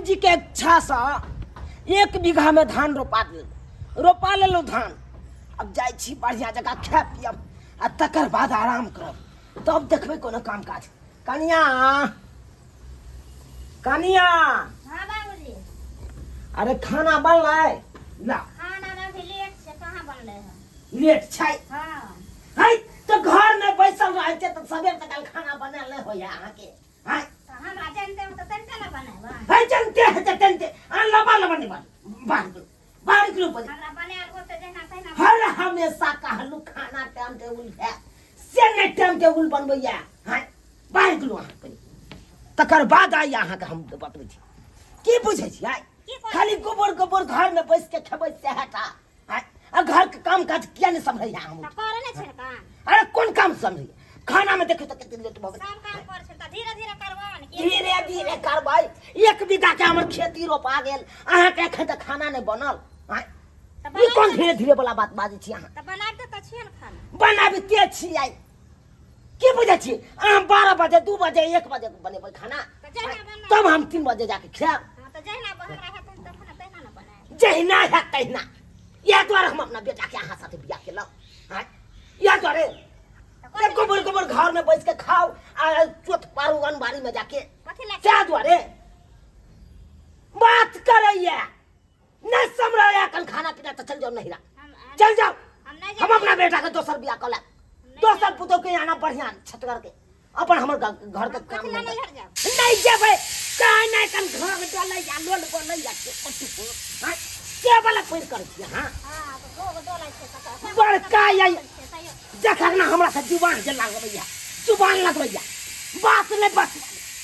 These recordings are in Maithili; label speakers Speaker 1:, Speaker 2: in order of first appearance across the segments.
Speaker 1: जी के इच्छासँ एक बीघामे धान रोपा गेल, रोपा लेलहुँ धान। अब जाइ छी बढ़िआँ जकाँ खायब पियब आ तकर बाद आराम करब, तब देखबै कोनो काम काज। कनिया, कनिया।
Speaker 2: हाँ बाबूजी।
Speaker 1: अरे खाना बनलै? ला।
Speaker 2: खाना में अभी लेट छै, कहाँ बनलै है?
Speaker 1: लेट छै?
Speaker 2: हाँ।
Speaker 1: है तऽ घर में बैसल रहै छै तऽ सबेर सकाल खाना बनायल नहि होइया अहाँके? हैं?
Speaker 2: तऽ हमरा जनते में तऽ तनिते ने बनेबै।
Speaker 1: है जनते हेतै तनिते। अहाँ लबा लबा नहि बाजू, बाहर निकलू, बाहर निकलू पहिले।
Speaker 2: हमरा बनायल होतै जहिना तहिना।
Speaker 1: हर हमेशा कहलू खाना टाइम टेबुल है, से नहि टाइम टेबुल बनबैया। हैं, बाहर निकलू अहाँ पहिले, तकर बाद आइ अहाँके हम बतबै छी। की बुझै छियै?
Speaker 2: की कहै?
Speaker 1: खाली गोबर गोबर घर में बैस के खेबै सएह टा? हैं, आ घर के काम काज किया नहि सम्हरैया हम?
Speaker 2: तऽ करै नहि छै ने काम।
Speaker 1: अरे कोन काम सम्हरैया? खाना में देखियौ तऽ कते लेट भऽ गेल।
Speaker 2: सब काम करै छै तऽ धीरे धीरे करबै ने।
Speaker 1: धीरे धीरे करबै? एक बीघा के हमर खेती रोपा गेल, अहाँके एखन तक खाना नहि बनल। आँय,
Speaker 2: तऽ
Speaker 1: ई
Speaker 2: बनाबिते
Speaker 1: कोन धीरे धीरे वाला बात बाजै छी अहाँ?
Speaker 2: तऽ बनाबिते तऽ छियै ने खाना।
Speaker 1: बनाबिते छियै। की बुझै छी अहाँ, 12 बजे, 2 बजे, 1 बजे बनेबै खाना?
Speaker 2: तऽ जहिना बना
Speaker 1: तब हम 3 बजे जाके खायब।
Speaker 2: हाँ, तऽ जहिना हमरा हेतै तखन तहिना ने बनायब।
Speaker 1: जहिना हैत तहिना। इएह दुआरे हम अपना बेटाके अहाँ साथे बियाह केलहुँ। आँय, इएह दुआरे।
Speaker 2: तऽ कथी?
Speaker 1: गोबर गोबर घर में बैस के खाओ आ चोट पारू अनबारी में जाके।
Speaker 2: कथी लए?
Speaker 1: सएह दुआरे बात करैया नहीं समझ। कल खाना पीना तो चल जाओ नहिरा।
Speaker 2: हम
Speaker 1: चल जाओ।
Speaker 2: हम नहीं
Speaker 1: हम अपना बेटा के दोसर बियाह कऽ लेब, दोसर पुतोह के आना बढ़िया छतगर के। अपन हमर घर के काम
Speaker 2: कथी लए
Speaker 1: नहीं।
Speaker 2: नैहर जायब?
Speaker 1: नहीं जेबै काहे नहीं? कन घर डलै या लोल बोलै या के पट्टू हां के वाला पैर करै छी? हां।
Speaker 2: हाँ, तऽ गोग डोलै छै तऽ
Speaker 1: बड़का या
Speaker 2: छै तैयो।
Speaker 1: जखन ना हमरा से जुबान जे लगबैया, जुबान लगबैया, बात नहीं बस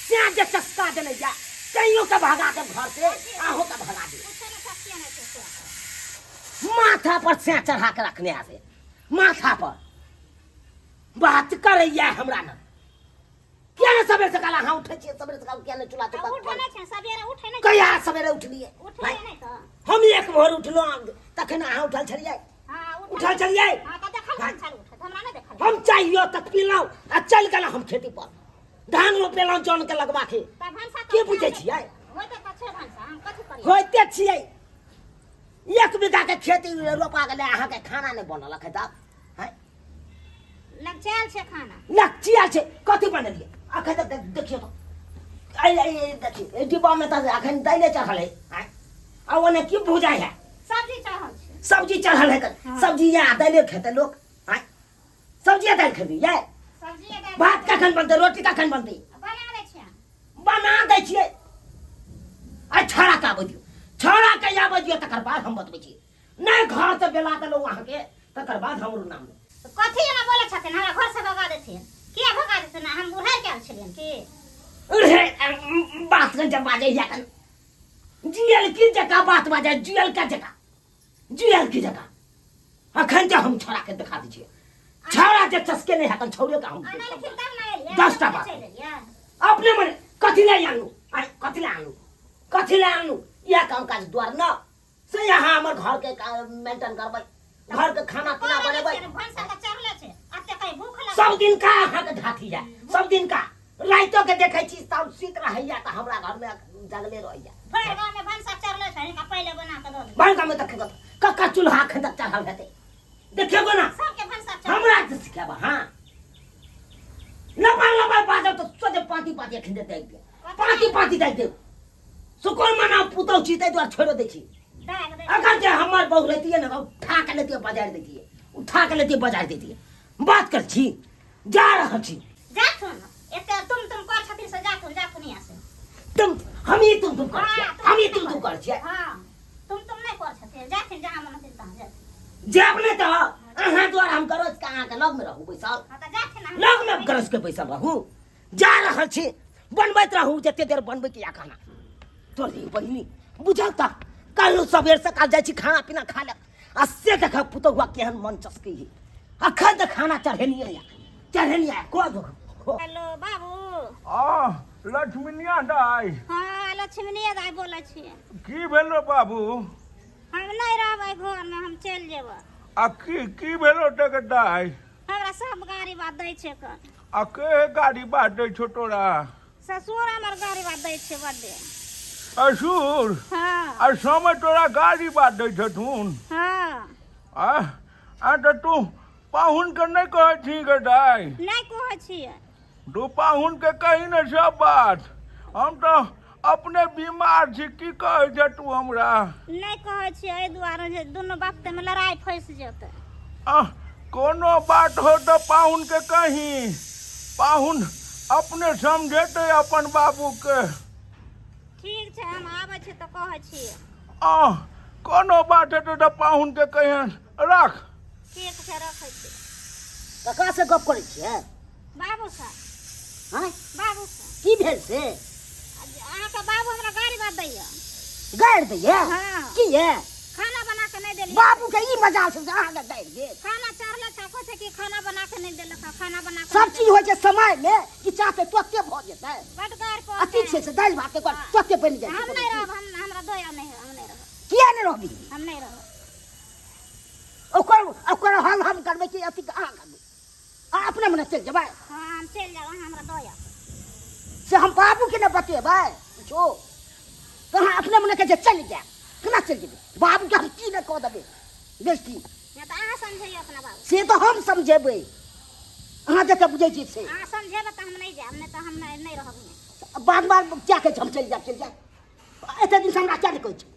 Speaker 1: से जे चस्का देने जा, कहियो के भगा के घर से, आहो के भगा दे।
Speaker 2: कुछो ने चस्के नहि छै से।
Speaker 1: माथा पर से चढ़ा के रखने आसे माथा पर। बात करैया हमरा न किया ने सबेर सकाल अहाँ उठै छियै? सबेर सकाल किया ने चूल्हा
Speaker 2: तऽ
Speaker 1: चौका?
Speaker 2: उठै नहि छै सबेरे, उठै नहि छै।
Speaker 1: कहिया सबेरे उठलियै?
Speaker 2: उठलै नहि तऽ।
Speaker 1: हम एक भोर उठलहुँ, तखन अहाँ उठल छलियै?
Speaker 2: हाँ,
Speaker 1: उठल छलियै।
Speaker 2: हाँ, तऽ देखल नहि छल उठैत, हमरा नहि देखल।
Speaker 1: हम चाहियो तक पीलहुँ आ चलि गेलहुँ हम खेती पर, धान रोपेलहुँ जन के लगवा के।
Speaker 2: तऽ भनसा तऽ
Speaker 1: की बुझै छियै?
Speaker 2: होइते तऽ छै भनसा, हम कथी करियै?
Speaker 1: होइते छियै। एक बीघा के खेती रोपा गेलै, अहाँके खाना नहि बनल एखन तक? हैं?
Speaker 2: लग छै खाना।
Speaker 1: लचियाल छै? कथी बनेलियै अखन तक? देखियौ तऽ ऐ ऐ ऐ देखियौ, एहि डिब्बामे तऽ अखन दाइले चढ़ल है। आँय, आ ओने की भुजाइ है?
Speaker 2: सब्जी चढ़ल छै।
Speaker 1: सब्जी चढ़ल है तऽ
Speaker 2: हाँ।
Speaker 1: सब्जी या दाइले खेतै लोक? आँय, सब्जी या दालि खेबी यै?
Speaker 2: सब्जी आ दालि।
Speaker 1: भात कखन बनतै? रोटी कखन बनतै?
Speaker 2: बना दै छियै।
Speaker 1: बना दै छियै? आइ छौड़ा के आबै दियौ, छौड़ा के आबै दियौ, तकर बाद हम बतबै छी। नहि घर से बेला देलहुँ अहाँके, तकर बाद हमरो नाम लेब।
Speaker 2: तऽ कथी एना बोलै छथिन? हमरा घर से भगा देथिन? किया भगा देथिन? हम बुढ़ाइ के आयल छलियनि की?
Speaker 1: रे, बात कन जब बाजै या कन जियल की जगह बात बाजै, जियल का जगह, जियल की जगह। अखन जे हम छोड़ा के देखा दै छियै, छोड़ा जे चस्के नहि हेतन छौड़े के हम
Speaker 2: अनलखिन तब ने एलियै।
Speaker 1: 10टा बात।
Speaker 2: चलि एलियै।
Speaker 1: अपने मने कथी लए आनू? आइ कथी लए आनू, कथी लए आनू? इएह काम काज द्वार न से यहाँ हमर घर के मेंटेन करबै, घर के खाना पीना बनेबै।
Speaker 2: भनसा तऽ चढ़ले छै, एते कहीं भूख लागल।
Speaker 1: सब दिन का अहाँके ढाठी है, सब दिन का राइतो के देखै छी तब सुति रहैया तऽ हमरा घर में जगले रहैया।
Speaker 2: भरि गाँव में भनसा चढ़ले छै, हिनका पहिले बना कऽ दऽ देबै।
Speaker 1: बड़का में तक कक्का चूल्हा एखन तक चढ़ल हेतै, देखियौ ना।
Speaker 2: सबके भनसा चढ़ल।
Speaker 1: हमरा तऽ सिखेब? हाँ, लबा लबा बाजब तऽ सोझे पाँति पाँति एखन दे देब, पाँति पाँति दे देब। सुकून मना पुतहु छी ताहि दुआरे छोड़ि दै छी।
Speaker 2: दागि दै।
Speaker 1: अगर जे हमर बहू रहितियै ने, उठा के लेतियै बजार दैतियै, उठा के लेतियै बजार दैतियै। बात कर छी, जा रहल छी।
Speaker 2: जाथुन, एते तुम तुम कर छथिन से जाथुन, जाथुन यहाँ से।
Speaker 1: तुम हम ही तुम तुम कर छियै?
Speaker 2: हाँ,
Speaker 1: हम ही तुम तुम कर छियै?
Speaker 2: हाँ, तुम तुम नहि कर छथिन। जाथिन, जहाँ मन हेतै तहाँ जाथिन।
Speaker 1: जायब नहि तऽ अहाँ द्वारा हम गरज के अहाँके लगमे रहू बैसल?
Speaker 2: हाँ, तऽ जाथिन अहाँ।
Speaker 1: लगमे गरज के बैसल रहू? जा रहल छी, बनबैत रहू जते देर बनबै के या खाना। तोरी बहिनी बुझल तऽ काल्हि सबेर सकाल जाइ छी, खाना पीना खा लेब आ से देख पुतहुआ केहन मन चसकै है। अखन तऽ खाना चढ़ेलियै या, चढ़ेलियै को।
Speaker 2: हेलो बाबू।
Speaker 3: आ लक्ष्मीनिया दाइ।
Speaker 2: हाँ, लक्ष्मीनिया दाइ बोलै छियै।
Speaker 3: की भेलो बाबू?
Speaker 2: हम नहि रहबै घरमे, हम चलि जेबै।
Speaker 3: आ की की भेलो टक दाइ?
Speaker 2: हमरा सब गाड़ी बात दै छै कन।
Speaker 3: आ के गाड़ी बात दै छौ तोरा?
Speaker 2: ससुर हमर गाड़ी बात दै छै बड्डे।
Speaker 3: असुर।
Speaker 2: हँ।
Speaker 3: आ समय तोरा गाड़ी बात दै छथुन।
Speaker 2: हँ।
Speaker 3: आ आ तऽ तू पाहुन के नहि कहै छी गे दाइ?
Speaker 2: नहि कहै छियै।
Speaker 3: तू पाहुन के कही ने सब बात, हम तऽ अपने बीमार छी, की कहै छै तू हमरा?
Speaker 2: नहि कहै छियै एहि दुआरे जे दुनू बाप मे लड़ाइ फँसि जेतै।
Speaker 3: आ कोनो बात हो तऽ पाहुन के कही, पाहुन अपने समझेतै अपन बाबू के।
Speaker 2: ठीक छै, हम आबै छी तऽ कहै छियै।
Speaker 3: आ कोनो बात हेतै तऽ पाहुन के कहियन। राख।
Speaker 2: ठीक छै, रखै छी।
Speaker 1: ककरा से गप करै छियै?
Speaker 2: बाबू से।
Speaker 1: हँ?
Speaker 2: बाबू से।
Speaker 1: की भेल से?
Speaker 2: अहाँके बाबू हमरा गारि बात दैया।
Speaker 1: गारि दैया?
Speaker 2: हाँ।
Speaker 1: की ये?
Speaker 2: खाना बना के नहीं देलियै।
Speaker 1: बाबू के ई मजाल छै जे अहाँके गारि देत?
Speaker 2: खाना चढ़ले छै, कहै छै कि खाना बना के नहीं देलक, खाना बना के
Speaker 1: सब
Speaker 2: नहीं
Speaker 1: चीज होइ छै समय में, कि चाहते तुरते भऽ जेतै।
Speaker 2: बड गारि पड़तै।
Speaker 1: अथी छै से दालि भात के तुरते बनि जाइ छै।
Speaker 2: हम नहीं रहब, हमरा दोया नहीं, हम नहीं रहब।
Speaker 1: किया नहीं रहबी?
Speaker 2: हम नहीं रहब।
Speaker 1: ओकर ओकर हल हम करबै कि अथी अहाँ करबै? अहाँ अपने मने चलि जेबै?
Speaker 2: हाँ, हम चलि जायब, अहाँ हमरा दऽ आउ।
Speaker 1: से हम बाबूके ने बतेबै किछो तऽ अहाँ अपने मने कहै छै चलि जायब। केना चलि जेबै? बाबूके हम की नहि कऽ देबै बेसी।
Speaker 2: नहि तऽ अहाँ समझैयौ अपना बाबू।
Speaker 1: से तऽ हम समझेबै, अहाँ जते बुझै छियै से।
Speaker 2: अहाँ समझेबै तऽ हम नहि जायब, नहि तऽ हम नहि रहब हियाँ।
Speaker 1: बार बार क्या कहै छै हम चलि जायब, चलि जायब? एते दिनसँ हमरा क्या नहि कहै छै?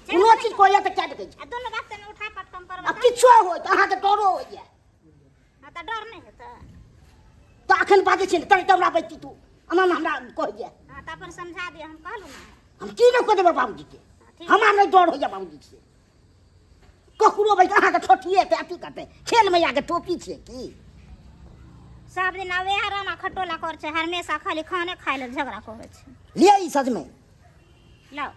Speaker 1: कोनो चीज कहैया तऽ क्या नहि कहै छै?
Speaker 2: आ दुनू बाप तऽ उठा पटकम करबै
Speaker 1: आ किछो होय तऽ अहाँके डरो होइया।
Speaker 2: हाँ, तऽ डर नहि हेतै?
Speaker 1: तऽ अखन बाजै छियै ने तब हमरा बैठती तू एना ने हमरा कहैया।
Speaker 2: हाँ, तऽ अपन समझा दिअ, हम कहलहुँ ने।
Speaker 1: हम की नहि कऽ देबै बाबूजीके, हमरा नहि डर होइया बाबूजी से ककरो। बैठ अहाँके ठोठिए हेतै, अथी करतै, खेल मैयाके टोपी छियै की?
Speaker 2: सब दिन वएह राना खटोला करै छै, हमेशा खाली खाने खाय लेल झगड़ा करै छै।
Speaker 1: लिअ ई सजमनि।
Speaker 2: लाउ।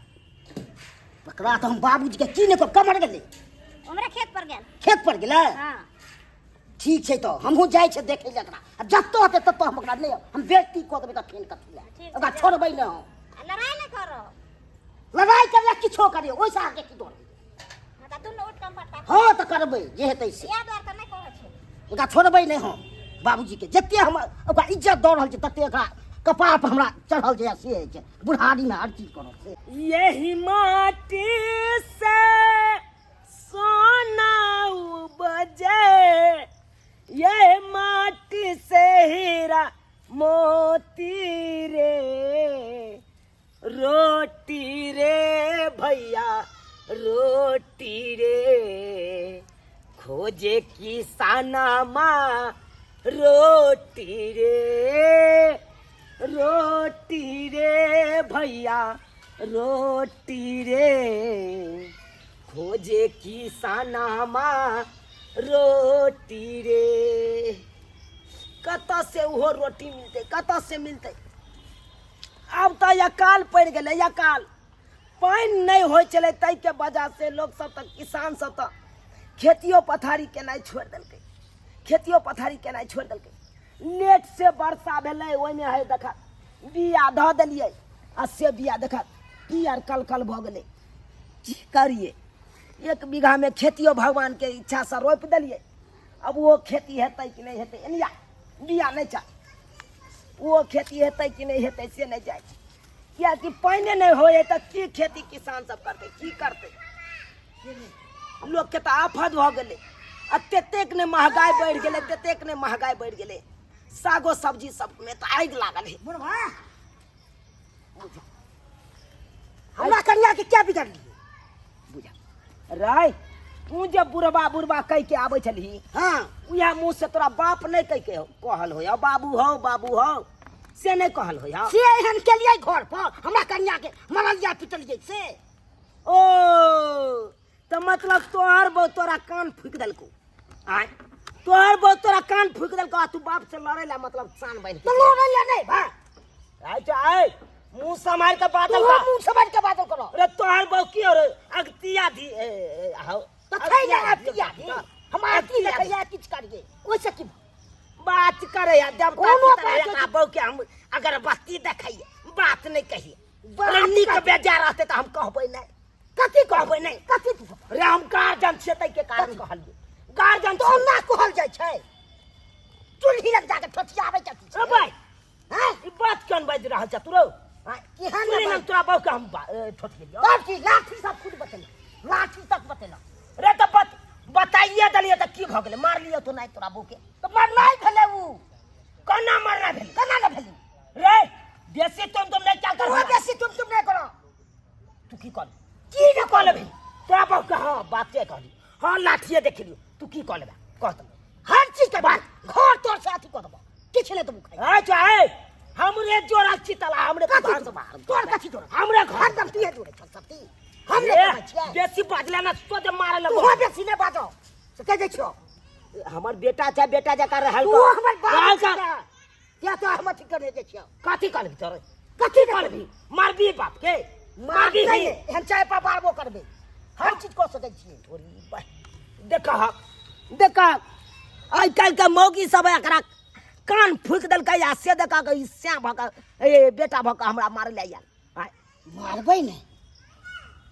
Speaker 1: पकड़ा तऽ हम बाबूजीके की नहि कहब। कमर गेलै?
Speaker 2: हमरा खेत पर गेल।
Speaker 1: खेत पर गेलै?
Speaker 2: हाँ।
Speaker 1: ठीक छै, तऽ हमहूँ जाइ छियै देखै लए एकरा, आ जतऽ हेतै ततऽ हम ओकरा नहि, हम बेइज्जती कऽ देबै। तऽ फेन कथी लए ओकरा छोड़बै नहि हम।
Speaker 2: आ लड़ाइ नहि करब।
Speaker 1: लड़ाइ करै किछो करियौ, ओहिसँ अहाँके की डर होइए?
Speaker 2: हाँ, तऽ दुनू उठि कऽ पटका।
Speaker 1: हँ, तऽ करबै जे हेतै से।
Speaker 2: इएह दुआरे तऽ नहि कहै छै।
Speaker 1: ओकरा छोड़बै नहि हम। बाबूजीके जते हम ओकरा इज्जत दऽ रहल छी तते ओकरा कपार पर हमरा चढ़ल जे से होइ छै बुढ़ारीमे हर चीज करब से।
Speaker 4: यही माटी से सोना उपजे, यही माटी से हीरा मोती रे, रोटी रे भैया रोटी रे, खोजे किसाना माँ रोटी रे, रोटी रे भैया रोटी रे, खोजे किसाना माँ रोटी रे। कतऽ से ओहो रोटी मिलतै? कतऽ से मिलतै? आब तऽ अकाल पड़ि गेलै, अकाल। पानि नहि होइ छलै ताहिके वजहसँ लोकसभ तऽ, किसान सब तऽ खेतियो पथारी केनाइ छोड़ि देलकै, खेतियो पथारी केनाइ छोड़ि देलकै। लेट से वर्षा भेलै, ओहिमे है देखा बिया धऽ देलियै आ से बिया देखा पियर कलकल भऽ गेलै। की करियै? एक बीघामे खेतियो भगवानके इच्छासँ रोपि देलियै, आब ओहो खेती हेतै कि नहि हेतै। एनिया बिया नहि चाही, ओहो खेती हेतै कि नहि हेतै से नहि जाइ छै, किएकि पानिए नहि होइ हइ तऽ की खेती किसान सब करतै, की करतै? लोकके तऽ आफत भऽ गेलै। आ ततेक ने महगाइ बढ़ि गेलै, ततेक ने महगाइ बढ़ि गेलै, सागो सब्जी सबमे तऽ आगि लागल है।
Speaker 1: बुढ़वा, हमरा कनिया के क्या बिगड़लियै?
Speaker 4: बुझा राय, तू जे बुढ़बा बुढ़बा कहि के आबै छलही,
Speaker 1: हाँ,
Speaker 4: उएह मुँह से तोरा बाप नहि कहि के कहल होय बाबू हौ, बाबू हौ, से नहि कहल होय?
Speaker 1: से एहन केलियै घर पर हमरा कनिया के मरलिया पिटलियै से।
Speaker 4: ओ तऽ मतलब तोहर बहु तोरा कान फूकि देलकौ? आँय, तोहर बहु तोरा कान फूकि देलकौ आ तू बाप से लड़ै ला मतलब शान बान्हि
Speaker 1: तऽ लड़ै ला नहि भाय।
Speaker 4: अच्छा, आय मुँह सम्हारि के बाजल
Speaker 1: तू
Speaker 4: कर।
Speaker 1: मुँह सम्हारि के बाजल करो।
Speaker 4: रे तोहर बहु की हो रे? अगतिया धी ए, हौ।
Speaker 1: तऽ खै ले अगतिया धी, हम आरती देखैया किछु करियै ओहिसँ की
Speaker 4: बात करे या देवता
Speaker 1: कोनो
Speaker 4: पितर
Speaker 1: बात
Speaker 4: या बहु के हम अगरबत्ती देखैया, बात नहि कहिए।
Speaker 1: बात
Speaker 4: अरे नीक
Speaker 1: कथी?
Speaker 4: बेजा रहतै तऽ हम कहबै नहि।
Speaker 1: कथी
Speaker 4: कहबै नहि?
Speaker 1: कथी तू कहबै?
Speaker 4: रे हम गार्जन छियै ताहिके कारण कहलियै, गार्जन
Speaker 1: तऽ ओना कहल जाइ छै चूल्ही लग जाके ठोठियाबै कथी छै?
Speaker 4: रे भाइ,
Speaker 1: हैं?
Speaker 4: ई बात केहन बाजि रहल छ तू रौ?
Speaker 5: केहन
Speaker 1: सुनी ना तोरा बहु के हम ठोठियलियौ।
Speaker 5: तब की लाठी सब खुद बतेलक, लाठी तक बतेलक।
Speaker 1: रे तऽ बताइए देलियै तऽ की भऽ गेलै? मारलियै तो नहि तोरा बहु के?
Speaker 5: तऽ मरनाइ भेलै उ।
Speaker 1: केना मरनाइ भेलै?
Speaker 5: केना नहि भेलै?
Speaker 1: रे बेसी तुम तुम नहि क्या कर?
Speaker 5: तू बेसी तुम तुम नहि करो।
Speaker 1: तू की कहली?
Speaker 5: की नहि
Speaker 1: कह लेबही तोरा बहु के? हाँ बाते कहली, हाँ लाठिए देखलियौ, तू की कह लेबे कह तऽ?
Speaker 5: हर चीज के बात घर तोर से अथी कऽ देबो, किछु नहि देबो खाइ।
Speaker 1: अच्छा ए हमरे जोड़ा छी तला हमरे
Speaker 5: कथी
Speaker 1: घर से बाहर।
Speaker 5: तोर कथी जोड़ा?
Speaker 1: हमरे घर
Speaker 5: हरदम तूहे जोड़े छल सब ती। हम नहि
Speaker 1: ए,
Speaker 5: करै छियै।
Speaker 1: बेसी बाजला ना सोझे मारे
Speaker 5: तू
Speaker 1: लगो।
Speaker 5: बेसी नहि बाजो से कहि दै छियौ।
Speaker 1: हमर बेटा छै, बेटा जकाँ रहल
Speaker 5: तू
Speaker 1: कर।
Speaker 5: हमर बाप
Speaker 1: रहल
Speaker 5: छी
Speaker 1: कर।
Speaker 5: तऽ। किया तो हम अथी करे दै छियौ?
Speaker 1: कथी कहलही तोरे?
Speaker 5: कथी
Speaker 1: कहलही? मारबी बाप के? मारबी?
Speaker 5: मारबी एहन चाय पर मारबो करबै, हर चीज कऽ सकै छियै।
Speaker 1: थोड़ी देखह देखह, आइ काल्हि के मौगी सब एकरा कान फूकि देलकै आ से देखा के ई सैं भऽ कऽ ए बेटा भऽ कऽ हमरा मारै लए आयल। आँय,
Speaker 5: मारबै नहि।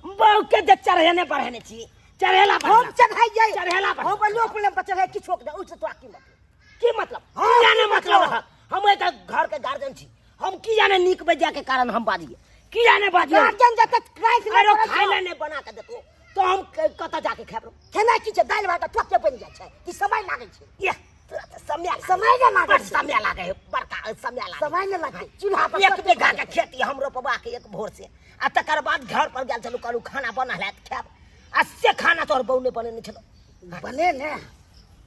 Speaker 1: बहु के जे चढ़ेने बढ़ेने छी, चढ़ेला
Speaker 5: हम
Speaker 1: बढ़ेला।
Speaker 5: चढ़ाइयै।
Speaker 1: चढ़ेला बढ़ेला।
Speaker 5: हम लोक लग पर चढ़ाइ किछो के ओहिसँ तोरा की मतलब?
Speaker 1: की मतलब?
Speaker 5: हाँ,
Speaker 1: की जाने
Speaker 5: की
Speaker 1: मतलब?
Speaker 5: मतलब?
Speaker 1: रहत हम एक घर के गार्जियन छी, हम की जाने नीक बेजा के कारण हम बाजिए की जाने बाजिए।
Speaker 5: गार्जियन जतऽ राखि
Speaker 1: अरे
Speaker 5: करै
Speaker 1: खाय
Speaker 5: छौ।
Speaker 1: ला नहि बना के देतो तो हम कतऽ जाके खायब?
Speaker 5: खेनाइ की छै? दालि भात तुरते बनि जाइ छै कि समय लागै छै?
Speaker 1: ये तोरा तऽ समय लागै।
Speaker 5: समय नहि लागै
Speaker 1: बड़
Speaker 5: छै।
Speaker 1: समय लागै है, बड़का समय लागै।
Speaker 5: समय नहि लागै चूल्हा पर
Speaker 1: एक
Speaker 5: तुरते
Speaker 1: बीघा
Speaker 5: बनि
Speaker 1: के
Speaker 5: जाइ छै।
Speaker 1: खेती हम रोपबा के एक भोर से आ तकर बाद घर पर गेल छलहुँ, कहलहुँ खाना बनल हैत खायब, आ से खाना तोहर बहू नहि बनेने छलहुँ।
Speaker 5: बने ने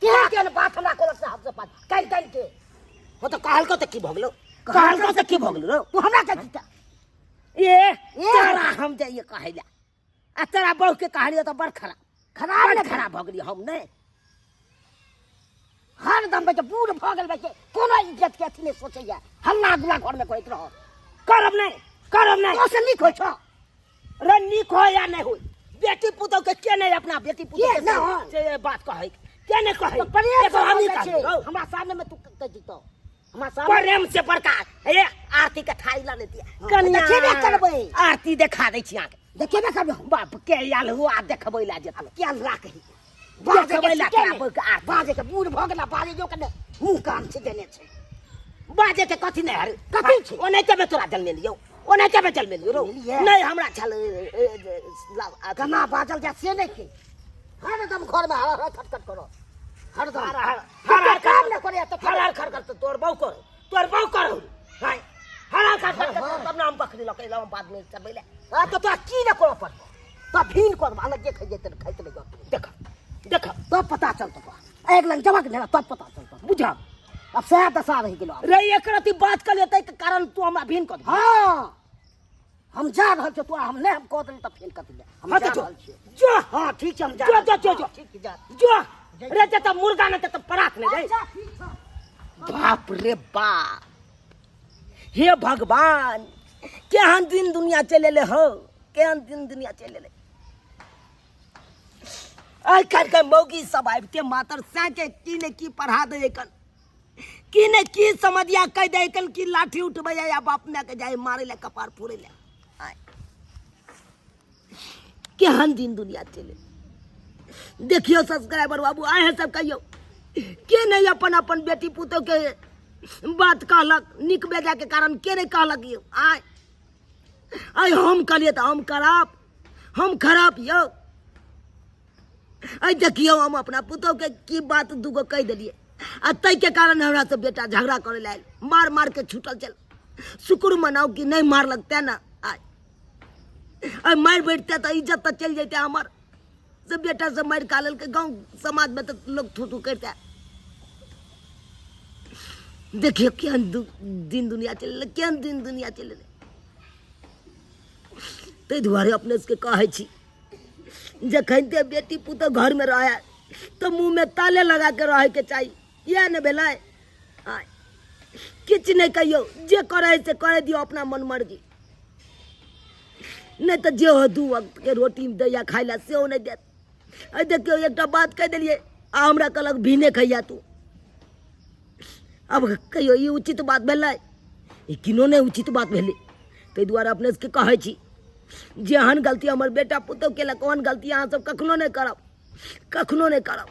Speaker 5: केहन केहन बात हमरा कहलक से हमसे बात काटि काटि के।
Speaker 1: हो तऽ कहलकौ तऽ की भऽ गेलौ? कहलकौ तऽ की भऽ गेलौ रौ?
Speaker 5: तू हमरा के जीता
Speaker 1: ए तोरा हम जाइए कहै लए आ तोरा बहू के कहलियौ तऽ बड़ खराब
Speaker 5: खराब
Speaker 1: बड़
Speaker 5: ने
Speaker 1: खराब भऽ गेलियै हम नहि।
Speaker 5: हरदम बेटे बूढ़ भऽ गेल बेटे, कोनो इज्जत के अथी नहि सोचैया, हल्ला गुल्ला घर में करैत रह।
Speaker 1: करब नहि, करब नहि।
Speaker 5: तो से नीक होइ छौ।
Speaker 1: रे नीक हो या नहि हो, बेटी पुतोह के के नहि अपना बेटी पुतोह
Speaker 5: के
Speaker 1: के
Speaker 5: नहि हो?
Speaker 1: से बात कहै के नहि कहै?
Speaker 5: तऽ प्रेम
Speaker 1: एगो
Speaker 5: से
Speaker 1: हमही
Speaker 5: भऽ जाइ छै।
Speaker 1: कहबै।
Speaker 5: हमरा सामने में तू कहि दितौ, हमरा सामने
Speaker 1: प्रेम से बड़का ए आरती के थाली लऽ लेती।
Speaker 5: हाँ,
Speaker 1: कनिया
Speaker 5: देखेबे करबै।
Speaker 1: आरती देखा दै छी अहाँके।
Speaker 5: देखेबे करबै हम।
Speaker 1: बाप के आयल हुआ देखबै लए जेतै।
Speaker 5: क्या ला कही
Speaker 1: देखबै लए तोरा बहू के आरती।
Speaker 5: बाजे के बूढ़ भऽ गेला, बाजे जो के मुँह कान छै देने छै।
Speaker 1: बाजे के कथी नहि हरे?
Speaker 5: कथी छै?
Speaker 1: ओनाहिते बे तोरा जन्मे लियौ, ओनाहिते बे जन्मे लियौ रौ।
Speaker 5: जन्मेलियै।
Speaker 1: नहि हमरा छल ए, ए, ए,
Speaker 5: केना बाजल जाय से नहि के हरदम घर में हर हर खटखट करो हरदम।
Speaker 1: हर हर
Speaker 5: हर
Speaker 1: हर हर
Speaker 5: काम नहि करैया तऽ
Speaker 1: हर हर खर खर तऽ तोर बहु करो, तोर बहु करो। हाय हर हर खर खर
Speaker 5: हाँ।
Speaker 1: तब ना हम बकरी लऽ के एलहुँ बाद में चबैले।
Speaker 5: आ तऽ तोरा की नहि करऽ पड़तौ? तब भीन कर अलग जे खाइ जेतै खाइत रहि जाउ।
Speaker 1: देख देख
Speaker 5: तब पता चलतौ तोरा, एक लग जबक नहि तब पता चलतौ।
Speaker 1: बुझा
Speaker 5: अब सएह दशा रहि गेलो आब।
Speaker 1: रे एक रति बात कर लेतै के कारण तू हमरा भीन कर दे।
Speaker 5: हाँ हम जा रहल छियौ, तोरा हम नहि हम कऽ देली तऽ फेर कथी लए हम
Speaker 1: हाँ
Speaker 5: जा
Speaker 1: तऽ जो
Speaker 5: रहल छियौ।
Speaker 1: जो
Speaker 5: हाँ ठीक छै, हम जा
Speaker 1: जो,
Speaker 5: रहल
Speaker 1: जो,
Speaker 5: छियौ।
Speaker 1: जो, जो।
Speaker 5: हाँ, ठीक छै, जा।
Speaker 1: जो रे जतऽ मुर्गा नहि ततऽ परात नहि रे।
Speaker 5: अच्छा, ठीक छौ।
Speaker 1: बाप रे बाप, हे भगवान, केहन दिन दुनिया चलि एलै हौ, केहन दिन दुनिया चलि एलै। आइ काल्हि के मौगी सब आबिते मातर सैके की ने की पढ़ा दै कन, की ने की समझिया कहि दै कन की लाठी उठबै या बाप माय के जाय मारै लए, कपार फोड़ै लए। आइ केहन दिन दुनिया चलि एलै। देखियौ सब्सक्राइबर बाबू, अहें सब कहियौ के नहि अपन अपन बेटी पुतोह के बात कहलक नीक बेजा के कारण? के नहि कहलक यौ? आइ आइ हम कहलियै तऽ हम खराब, हम खराब यौ। आइ देखियौ हम अपना पुतोह के की बात दूगो कहि देलियै आ ताहिके कारण हमरा से बेटा झगड़ा करै लए आयल, मार मार के छूटल चल। शुक्र मनाउ कि नहि मारलक तेँ ने। आइ आइ मारि बैठते तऽ इज्जत तऽ चलि जैते हमर, से बेटा से मारि खा लेलकै, गाँव समाजमे तऽ लोक थू थू करिते। देखियौ केहन दिन दुनिया चलि एलै, केहन दिन दुनिया चलि एलै। ताहि दुआरे अपने सबके कहै छी, जखन ते बेटी पुतोह घरमे रहै तऽ मुँहमे ताले लगाके रहैके चाही। इएह ने भेलै? आँय, किछु नहि कहियौ, जे करै से करै दियौ अपना मन मर्जी, नहि तऽ जे हो दू वक्तके रोटी दैया खाइ लए सेहो नहि देत। आइ देखियौ एकटा बात कहि देलियै आ हमरा कहलक भीने खैया तू। आब कहियौ ई उचित बात भेलै? ई किनो नहि उचित बात भेलै। ताहि दुआरे अपने सबके कहै छी, जेहन गलती हमर बेटा पुतोह केलक ओहन गलती अहाँ सब कखनो नहि करब, कखनो नहि करब।